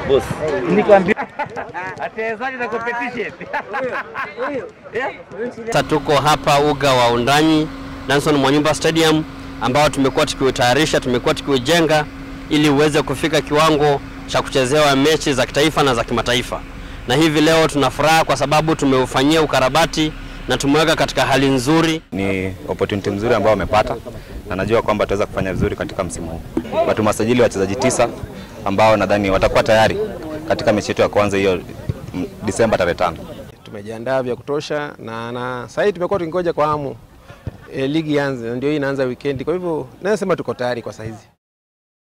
Boss, nikwambia atezaje na competition. Sasa tuko hapa uga wa Undanyi Nelson Mwanyumba Stadium ambao tumekuwa tukiutayarisha, tumekuwa tukiujenga ili uweze kufika kiwango cha kuchezewa mechi za kitaifa na za kimataifa. Na hivi leo tuna furaha kwa sababu tumeufanyia ukarabati na tumeweka katika hali nzuri. Ni opportunity nzuri ambayo wamepata na najua kwamba tutaweza kufanya vizuri katika msimu huu. Tumewasajili wachezaji 9 ambao nadhani watakuwa tayari katika mechi yetu ya kwanza hiyo Disemba tarehe 5. Tumejiandaa vya kutosha na sasa hivi tumekuwa tukingoja kwa hamu ligi ianze, ndio hii inaanza weekend. Kwa hivyo nasema tuko tayari kwa saizi.